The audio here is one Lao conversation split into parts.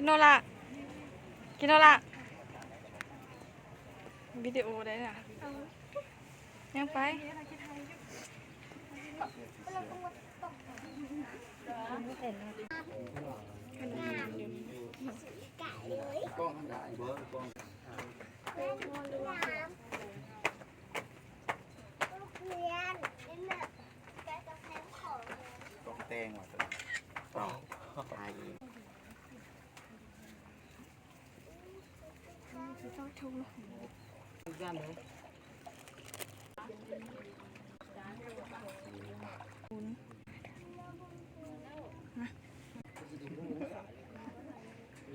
ກິນໂນລາ ກິນໂນລາ ວິດີໂອໄດ້ນະ ຍັງໄປ ຕ້ອງແຕ່ງວ່າຊັ້ນ ເອົາ ຖ່າຍອີກ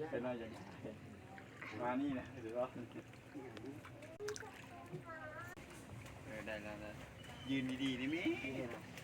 ເປັນໜ້ອຍຈັງ ມານີ້ນະ ຫຼືວ່າ ເອີ ໄດ້ແລ້ວ ໄດ້ ຢືນດີໆ ນີ້ແມ່.